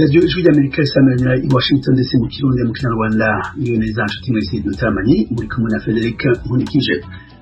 Radiyo Ijwi ry'Amerika isamiranyira i Washington DC mu Kirundi, mu Kinyarwanda. Iyo neza nshuti mwese dutaramanye, muri kumwe na Frederic Nkunikije.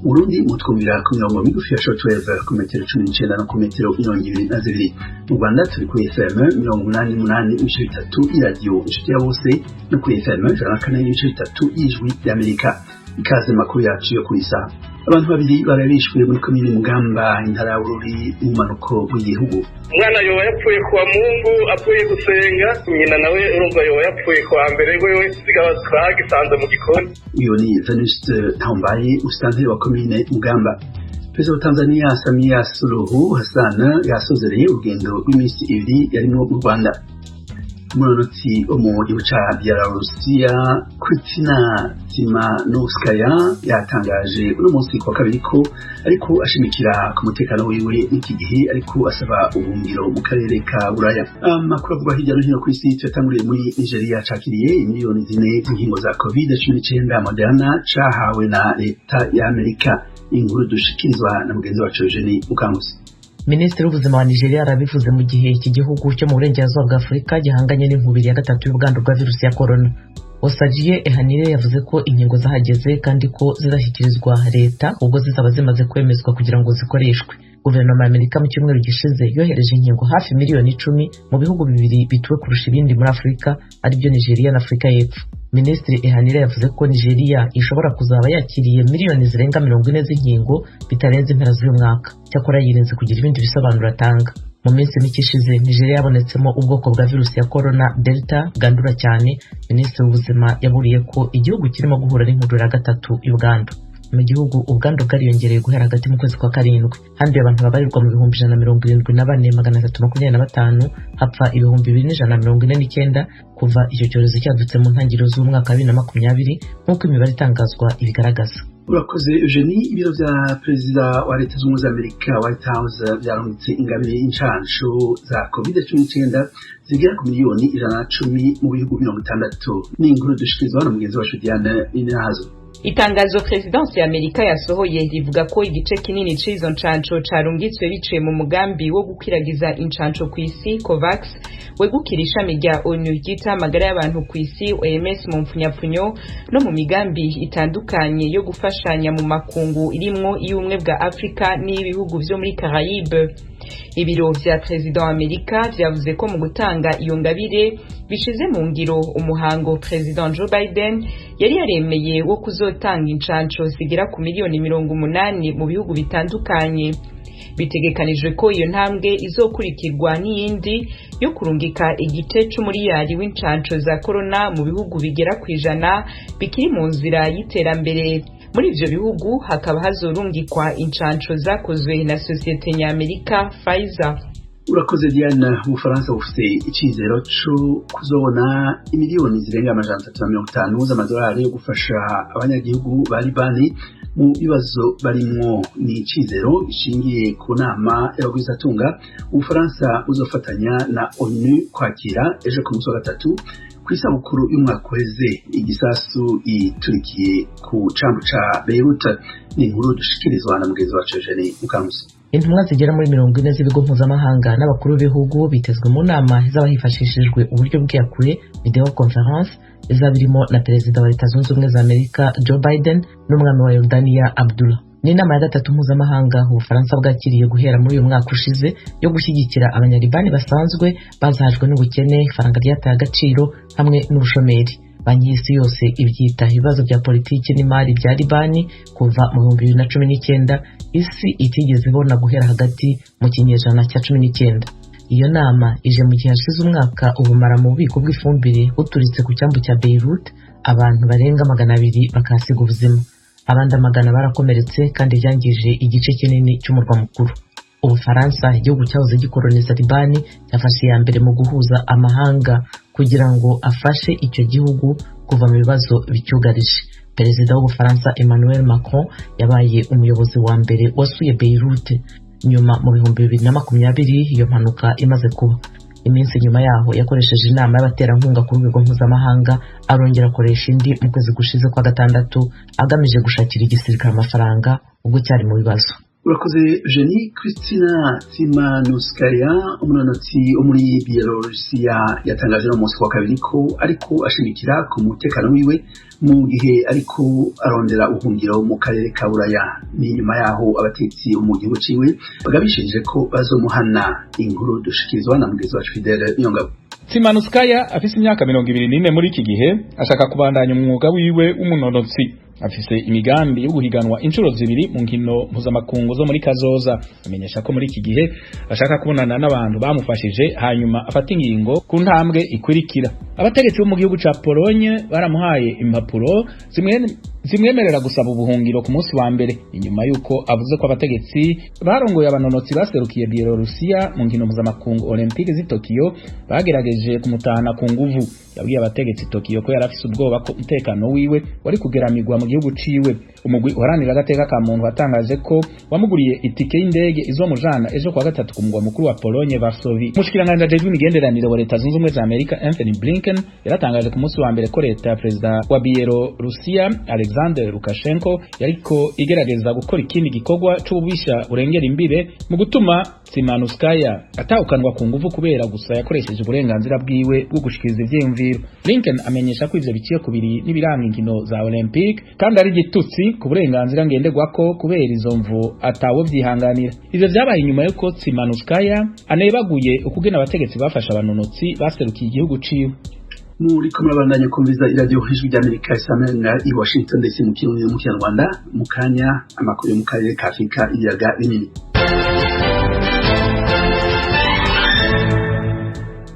Burundi mutwumvira ku mirongo migufi ya shortwave ku metero 19 no ku metero 22. Mu Rwanda turi kuri FM 88.3 y'Iradiyo Inshuti ya Bose no kuri FM 104.3 y'Ijwi ry'Amerika. Ikaze makuru yacu yo kuri isaha. Abantu babiri barabishwe muri komine Mugamba, intara ya Bururi, mu manuko w'igihugu. Umwana yoba yapfuye kuwa Mungu avuye gusenga, nyina nawe urumva yoba yapfuye kuwa mbere, wewe zikaba twagisanze mu gikoni. Uyo ni Venuste Ntambaye, musitanteri wa komine Mugamba. Perezida wa Tanzania Samia Suluhu Hassan yasozereye urugendo rw'iminsi 2 yarimwo mu Rwanda. Umunonotsi wo mu gihugu ca Belarusiya Kristina Tsimanouskaya yatangaje uno munsi kuwa kabiri ko ariko ashimikira ku mutekano wiwe n'iki gihe ariko asaba ubuhungiro mu karere ka Buraya. Amakuru avugwa hirya no hino kw'isi tuyatanguriye muri Nigeria cakiriye imiliyoni 4 z'inkingo za COVID-19 Moderna cahawe na leta ya Amerika. Inkuru dushikirizwa na mugenzi wacu Eugenie Mukankusi. Minisitiri w'ubuzima wa Nigeria arabivuze mu gihe iki gihugu cyo mu burengerazuba bwa Afurika gihanganye n'inkubiri ya gatatu y'ubwandu bwa virusi ya corona. Osagie Ehanire yavuze ko inkingo zahageze kandi ko zizashyikirizwa leta ubwo zizaba zimaze kwemezwa kugira ngo zikoreshwe. Guverinoma ya Amerika mu cyumweru gishize yohereje inkingo hafi miliyoni 10 mu bihugu bibiri bituwe kurusha ibindi muri Afurika, aribyo Nigeria na Afurika y'Epfo. Minisitiri Ehanire yavuze ko Nigeria ishobora kuzaba yakiriye miliyoni zirenga 40 z'inkingo bitarenze impera z'uyu mwaka. Cyakora yirinze kugira ibindi bisobanuro atanga. Mu minsi mike ishize Nigeria yabonetsemo ubwoko bwa virusi ya corona Delta bwandura cyane. Minisitiri w'ubuzima yaburiye ko igihugu kirimo guhura n'inkundura ya gatatu y'ubwandu. Mu gihugu ubwandu bwariyongereye guhera hagati mu kwezi kwa karindwi. Handuye abantu babarirwa mu 174,325, hapfa 2,149 kuva icyo cyorezo cyadutse mu ntangiriro z'umwaka wa 2020, nk'uko imibare itangazwa ibigaragaza. Urakoze Eugenie. Ibiro vya perezida wa Leta z'Ubumwe za Amerika, White House, vyarungitse ingabire y'incansho za COVID-19 zigera ku miliyoni 110 mu bihugu 60. Ni inkuru dushikirizwa na mugenzi wacu Diane Ninahazo. Itangazo Presidence ya Amerika yasohoye rivuga ko igice kinini c'izo ncanco carungitswe biciye mu mugambi wo gukwiragiza incanco kw'isi COVAX, wegukira ishami rya ONU ryita amagara y'abantu kw'isi, OMS mu mpfunyapfunyo, no mu migambi itandukanye yo gufashanya mu makungu, irimwo iy'Ubumwe bwa Afrika n'iy'ibihugu vyo muri Caraïbe. Ibiro vya Perezida wa Amerika vyavuze ko mu gutanga iyo ngabire bishize mu ngiro umuhango Perezida Joe Biden yari yaremeye wo kuzotanga incanco zigera ku miliyoni 80 mu bihugu bitandukanye. Bitegekanijwe ko iyo ntambwe izokurikirwa n'iyindi yo kurungika igice c'umuriyari w'incanco za corona mu bihugu bigera ku 100 bikiri mu nzira y'iterambere. Muri ivyo bihugu hakaba hazorungikwa incanco zakozwe na sosiyete nyamerika Pfizer. Urakoze Diana. Ubufaransa bufise icizero co kuzobona imiliyoni zirenga 350 z'amadolari yo gufasha abanyagihugu ba Libani mu bibazo barimwo. Ni icizero gishingiye ku nama y'abagwizatunga Ubufaransa buzofatanya na ONU kwakira ejo ku munsi wa gatatu, kw'isabukuru y'umwaka uheze igisasu iturikiye ku cambu ca Beirut. Ni inkuru dushikirizwa na mugenzi wacu Eugenie Mukankusi. Intumwa zigera muri 40 z'ibigo mpuzamahanga n'abakuru b'ibihugu bitezwe mu nama izaba hifashishijwe uburyo bw'iyakure, video conference, izaba irimo na Perezida wa Leta Zunze Ubumwe za Amerika Joe Biden n'umwami wa Yordania Abdullah. Ni inama ya gatatu mpuzamahanga Ubufaransa bwakiriye guhera muri uyu mwaka ushize yo gushyigikira Abanyalibani basanzwe bazahajwe n'ubukene, ifaranga ryataye agaciro hamwe n'ubushomeri. Banki y'Isi Yose ibyita ibibazo bya politiki n'imari bya Libani kuva mu 2019 isi itigeze ibona guhera hagati mu kinyejana cya 19. Iyo nama ije mu gihe hashize umwaka ubumara mu bubiko bw'ifumbire buturitse ku cyambu cya Beirut, abantu barenga 200 bakahasiga ubuzima, abandi amagana barakomeretse, kandi byangije igice kinini cy'umurwa mukuru. Ubufaransa, igihugu cyahoze gikoloniza Libani, cyafashe iya mbere mu guhuza amahanga kugira ngo afashe icyo gihugu kuva mu bibazo bicyugarije. Perezida w'Ubufaransa Emmanuel Macron yabaye umuyobozi wa mbere wasuye Beirut nyuma mu 2020 iyo mpanuka imaze kuba. Iminsi nyuma yaho yakoresheje inama y'abaterankunga ku rwego mpuzamahanga, arongera akoresha indi mu kwezi gushize kwa gatandatu agamije gushakira igisirikare amafaranga ubwo cyari mu bibazo. Urakoze Jenny. Christina Tsimanouskaya, umunonotsi wo muri Bielorusiya, yatangaje no munsi wa kabiri ko ariko ashimikira ku mutekano wiwe mu gihe ariko arondera ubuhungiro mu karere ka Buraya. Ni nyuma yaho abatetsi bo mu gihugu ciwe bagabishije ko bazomuhana. Inkuru dushikirizwa na mugenzi wacu Fidele Niyongabo. Tsimanouskaya afise imyaka 24 muri iki gihe, ashaka kubandanya umwuga wiwe w'umunonotsi. Afise imigambi yo guhiganwa inshuro zibiri mu nkino mpuzamakungu zo muri kazoza. Amenyesha ko muri iki gihe ashaka kubonana n'abantu bamufashije, hanyuma afata ingingo ku ntambwe ikurikira. Abategetsi bo mu gihugu ca Pologne baramuhaye impapuro zimwemerera gusaba ubuhungiro ku munsi wa mbere, inyuma yuko avuze ko abategetsi barongoye abanonotsi baserukiye Bielorusiya mu nkino mpuzamakungu Olympique z'i Tokyo bagerageje kumutahana ku nguvu. Yabwiye abategetsi Tokyo ko yari afise ubwoba ko umutekano wiwe wari kugeramigwa mu gihugu ciwe. Umugwi uharanira agateka ka muntu watangaje ko wamuguriye itike y'indege izomujana ejo kwa gatatu ku mugwa mukuru wa Pologne, Varsovie. Umushikiranganji ajejwe imigenderanire wa Leta Zunze Ubumwe za Amerika, Anthony Blinken, yaratangaje ku munsi wa mbere ko leta ya perezida wa Bielorusiya, Alexander Lukashenko, yariko igerageza gukora ikindi gikorwa c'ububisha burengera imbibe mu gutuma Tsimanouskaya atahukanwa ku nguvu kubera gusa yakoresheje uburenganzira bwiwe bwo gushikiriza ivyiyumviro. Blinken amenyesha ko ivyo biciye kubiri n'ibiranga inkino za Olympic kandi ari igitutsi ku burenganzira ngenderwako, kubera izo mvo atawo vyihanganira. Ivyo vyabaye inyuma yuko Tsimanouskaya anebaguye ukugena abategetsi bafashe abanonotsi baserukiye igihugu ciwe. Muriko murabandanya kumviza iradiyo Ijwi ry'Amerika isamira i Washington DC mu Kirundi no mu Kinyarwanda. Mu kanya, amakuru yo mu karere ka Afurika Ibiyaga Binini.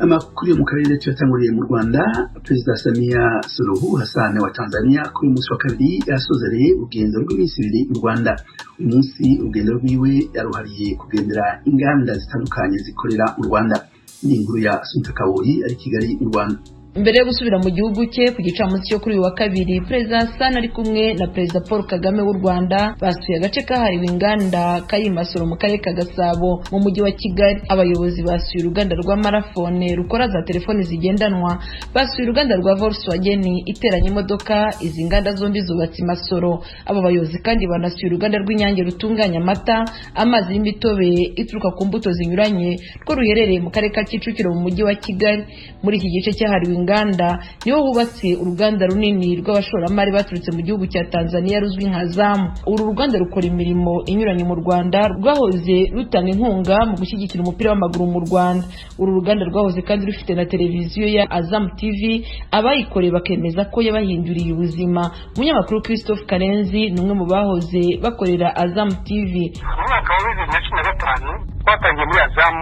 Amakuru yo mu karere tuyatanguriye mu Rwanda. Perezida Samia Suluhu Hassan wa Tanzania kuri uyu munsi wa kabiri yasozereye urugendo rw'iminsi 2 mu Rwanda. Uyu munsi urugendo rwiwe yaruhariye kugendera inganda zitandukanye zikorera mu Rwanda. Ni inkuru ya Sunta Kaboyi ari Kigali mu Rwanda. Mbere yo gusubira mu gihugu cye ku gicamunsi cyo kuri uyu wa kabiri, Perezida Hassan ari kumwe na Perezida Paul Kagame w'u Rwanda basuye agace kahariwe inganda kari Masoro mu karere ka Gasabo mu mujyi wa Kigali. Abayobozi basuye uruganda rwa Marafone rukora za telefoni zigendanwa, basuye uruganda rwa Volkswagen iteranya imodoka. Izi nganda zombi zubatse i Masoro. Aba bayobozi kandi banasuye uruganda rw'Inyange rutunganya amata, amazi n'imitobe ituruka ku mbuto zinyuranye, rwo ruherereye mu karere ka Kicukiro mu mujyi wa Kigali. Muri iki gice cyahariwe inganda niho hubatse uruganda runini rw'abashoramari baturutse mu gihugu cya Tanzania ruzwi nka Zamu. Uru ruganda rukora imirimo inyuranye mu Rwanda, rwahoze rutanga inkunga mu gushyigikira umupira w'amaguru mu Rwanda. Uru ruganda rwahoze kandi rufite na televiziyo ya Azam TV, abayikoreye bakemeza ko yabahinduriye ubuzima. Umunyamakuru Christophe Karenzi ni umwe mu bahoze bakorera Azam TV. Mu mwaka wa 2015 twatangiye muri Azam,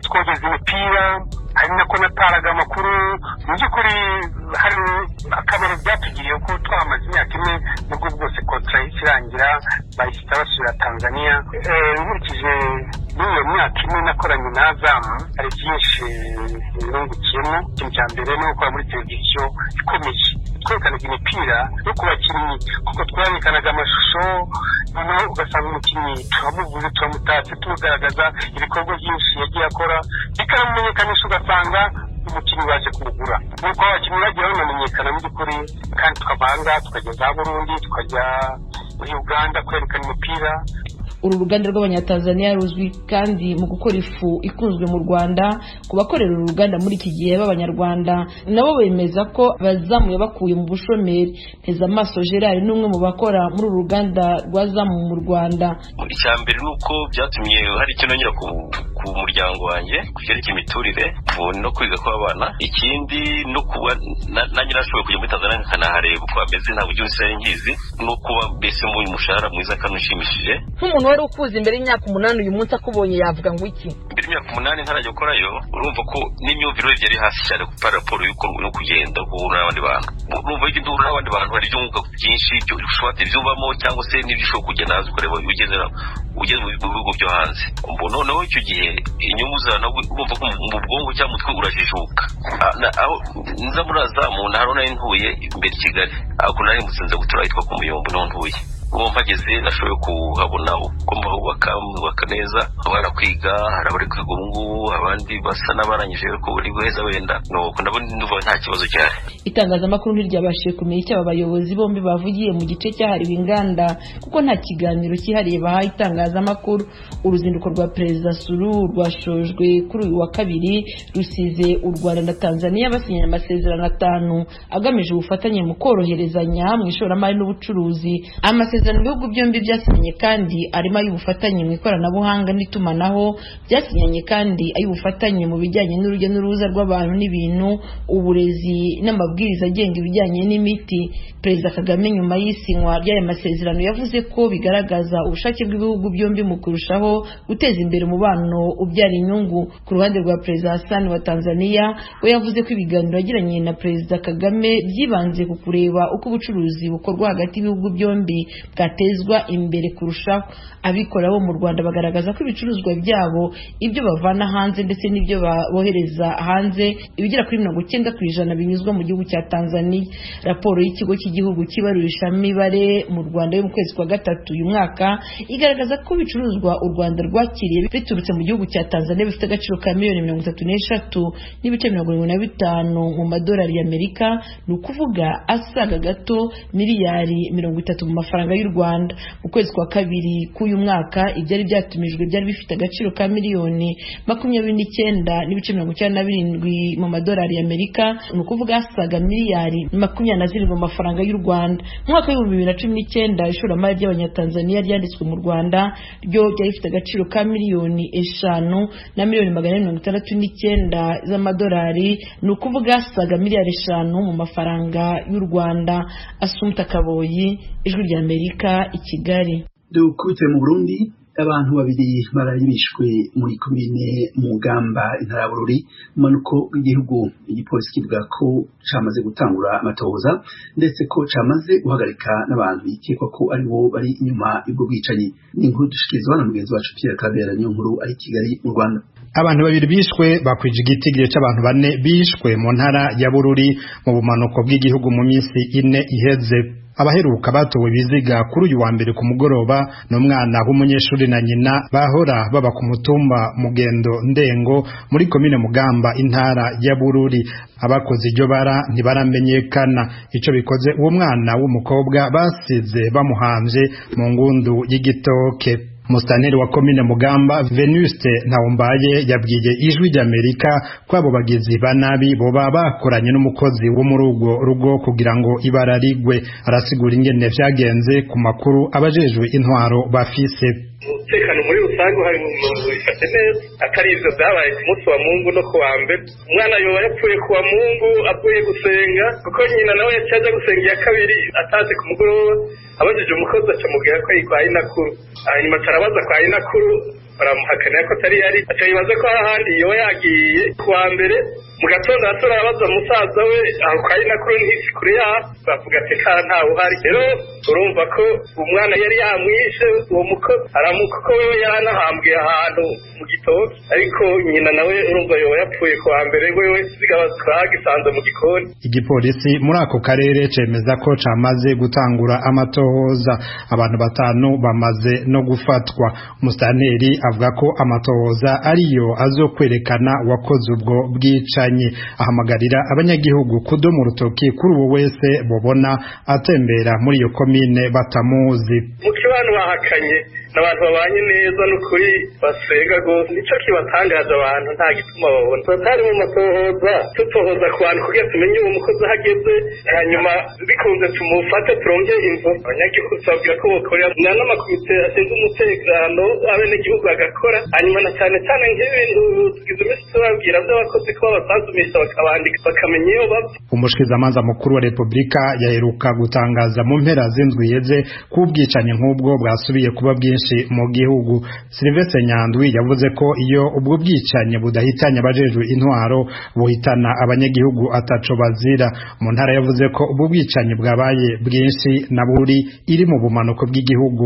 twogeza imipira, hari nako nataraga amakuru. Mu by'ukuri hari akamaro byatugiriye ko twamaze imyaka ine, nubwo bwose kontara yahise irangira bahita basubira Tanzania. Nkurikije n'iyo myaka ine nakoranye na Azamu, hari byinshi nungukiyemo. Ikintu cya mbere ni gukora muri televiziyo ikomeye, twerekanaga imipira no ku bakinnyi, kuko twerekanaga amashusho, noneho ugasanga umukinnyi turamuvuze, turamutatse, tumugaragaza ibikorwa byinshi yagiye akora, bikanamumenyekanisha, ugasanga umukinnyi baje kumugura. Nuko abakinnyi bagiye banamenyekana mu by'ukuri, kandi tukava aha ngaha tukajya za Burundi, tukajya muri Uganda kwerekana imipira. Uru ruganda rw'Abanyatanzania ruzwi kandi mu gukora ifu ikunzwe mu Rwanda. Ku bakorera uru ruganda muri iki gihe b'Abanyarwanda nabo bemeza ko bazamuye bakuye mu bushomeri. Ntezamaso Gerard ni umwe mu bakora muri uru ruganda rwa Zamu mu Rwanda. Icya mbere ni uko byatumye hari icyo nongera ku muryango wanjye ku cyerekeye imiturire no kwiga kw'abana. Ikindi no kuba nanjye nashoboye kujya muri Tanzania nkanahareba uko hameze, ntabwo igihugu sinari nkizi, no kuba mbese mbonye umushahara mwiza kandi ushimishije. Nk'umuntu wari ukuze imbere y'imyaka 8, uyu munsi akubonye yavuga ngo iki? Mbere y'imyaka 8 ntarajya gukorayo, urumva ko n'imyumvire yari hasi cyane kuko raporo y'uko no kugenda guhura n'abandi bantu, urumva iyo ugenda uhura n'abandi bantu hari ibyo wunguka byinshi ushobora ibyubamo cyangwa se n'ibyo ushobora kugenda hanze ukareba ugeze mu bihugu byo hanze. Noneho icyo gihe inyungu zawe urumva ko mu bwonko cyangwa umutwe urajijuka. Aho nza muri Azamu ntaho nari ntuye imbere i Kigali, ariko nari nza gutura ahitwa ku Muyombo niho ntuye. Uwo mpageze nashoboye kuhabona uko mbahubaka neza, abana kwiga, hari abari kwiga ubu ngubu, abandi basa n'abarangije ariko buri guheza wenda, nuko ndabona ndumva nta kibazo gihari. Itangazamakuru ntiryabashije kumenya icyo aba bayobozi bombi bavugiye mu gice cyahariwe inganda kuko nta kiganiro cyihariye bahaye itangazamakuru. Uruzinduko rwa Perezida Suluhu rwashojwe kuri uyu wa kabiri rusize u Rwanda na Tanzania basinyanye amasezerano 5 agamije ubufatanye mu koroherezanya mu ishoramari n'ubucuruzi. Amasezerano ibihugu byombi byasinyanye kandi arimo ay'ubufatanye mu ikoranabuhanga n'itumanaho, byasinyanye kandi ay'ubufatanye mu bijyanye n'urujya n'uruza rw'abantu n'ibintu, uburezi n'amabwiriza agenga ibijyanye n'imiti. Perezida Kagame nyuma y'isinywa ry'aya masezerano yavuze ko bigaragaza ubushake bw'ibihugu byombi mu kurushaho guteza imbere umubano ubyara inyungu. Ku ruhande rwa Perezida Hassan wa Tanzania, we yavuze ko ibiganiro yagiranye na Perezida Kagame byibanze ku kureba uko ubucuruzi bukorwa hagati y'ibihugu byombi bwatezwa imbere kurushaho. Abikorera bo mu Rwanda bagaragaza ko ibicuruzwa byabo, ibyo bavana hanze ndetse n'ibyo bohereza hanze, ibigera kuri 90% binyuzwa mu gihugu cya Tanzania. Raporo y'ikigo cy'igihugu cy'ibarurishamibare mu Rwanda yo mu kwezi kwa 3 uyu mwaka igaragaza ko ibicuruzwa u Rwanda rwakiriye biturutse mu gihugu cya Tanzania bifite agaciro ka miliyoni 33.75 mu madolari y'Amerika, ni ukuvuga asaga gato miliyari 30 mu mafaranga y'u Rwanda. Mu kwezi kwa 2 k'uyu mwaka ibyari byatumijwe byari bifite agaciro ka miliyoni 29.97 mu madolari y'Amerika, ni ukuvuga asaga miliyari 27 mu mafaranga y'u Rwanda. Mu mwaka w'ibihumbi 2019 ishoramari ry'Abanyatanzania ryanditswe mu Rwanda ryo ryari rifite agaciro ka miliyoni 5 na miliyoni 469 z'amadolari, ni ukuvuga asaga miliyari 5 mu mafaranga y'u Rwanda. Asumta Kaboyi, Ijwi ry'Amerika, i Kigali. Dukubite mu Burundi, abantu babiri barayibishwe muri komine Mugamba, intara ya Bururi, mu manuko y'igihugu. Igipolisi kivuga ko camaze gutangura amatohoza ndetse ko camaze guhagarika n'abantu bikekwa ko ari bo bari inyuma y'ubwo bwicanyi. Ni inkuru dushikirizwa na mugenzi wacu Pierre Kabera, niyo nkuru ari i Kigali mu Rwanda. Abantu babiri bishwe bakwije igitigiri c'abantu bane bishwe mu ntara ya Bururi mu bumanuko bw'igihugu mu minsi 4 iheze. Abaheruka batowe biziga kuri uyu wa mbere ku mugoroba n'umwana w'umunyeshuri na nyina bahora baba ku mutumba Mugendo Ndengo muri komine Mugamba, intara ya Bururi. Abakoze iryo bara ntibaramenyekana. Ico bikoze uwo mwana w'umukobwa basize bamuhamvye mu ngundu y'igitoke. Mustaneri wa komine Mugamba Venuste Ntawombaye yabwiye Ijwi ry'Amerika ko abo bagizi ba nabi boba bakoranye n'umukozi wo muri urwo rugo kugira ngo ibara rigwe. Arasigura ingene vyagenze ku makuru abajejwe intwaro bafise. Umutekano muri rusange uhari mu nzu ifashe neza, atari ivyo vyabaye ku munsi wa Mungu no ku wa mbere. Umwana yoba yapfuye ku wa Mungu avuye gusenga, kuko nyina nawe yaciye aja gusenga iya kabiri ataje ku mugoroba. Abajije umukozi acamubwira ko kwa inakuru, hanyuma acarabaza kwa inakuru baramuhakanira ko atari yari, aca yibaza ko ahandi yoba yagiye. Ku wa mbere mu gatondo arabaza musaza we aho kwa inakuru ntisi kure yaho, bavuga ati nta ntawe uhari. Rero urumva ko umwana yari yamwishe uwo mukozi aramuka, kuko wewe yaranahambwiye ahantu mu gitoki, ariko nyina nawe urumva yoba yapfuye ku wa mbere, wewe zigaba twagisanze mu gikoni. Igipolisi muri ako karere cemeza ko camaze gutangura amatohoza, abantu 5 bamaze no gufatwa. Umustaneri avuga ko amatohoza ariyo azokwerekana wakoze ubwo bwicanyi. Ahamagarira abanyagihugu kudoma urutoki kuri uwo wese bobona atembera muri iyo komine batamuzi. Mu kibano bahakanye abantu babanye neza n'ukuri basenga gose, nico kibatangaza abantu nta gituma babona. Tutari mu matohoza, tutohoza ku bantu kugira tumenye uwo mukozi aho ageze, hanyuma bikunze tumufate turonge inzu. Abanyagihugu tubabwira ko bokorera n'amakomite ashinzwe umutekano abenegihugu bagakora, hanyuma na cyane cyane nk'ibintu tugize iminsi tubabwira by'abakozi ko babasuzumisha bakabandika bakamenya iyo bava. Umushikizamanza mukuru wa Republika yaheruka gutangaza mu mpera z'indwi iheze ko ubwicanyi nk'ubwo bwasubiye kuba bwinshi mu gihugu. Sylvestre Nyandwi yavuze ko iyo ubwo bwicanyi budahitanye abajejwe intwaro buhitana abanyagihugu ataco bazira. Mu ntara yavuze ko ubwo bwicanyi bwabaye bwinshi na buri iri mu bumanuko bw'igihugu.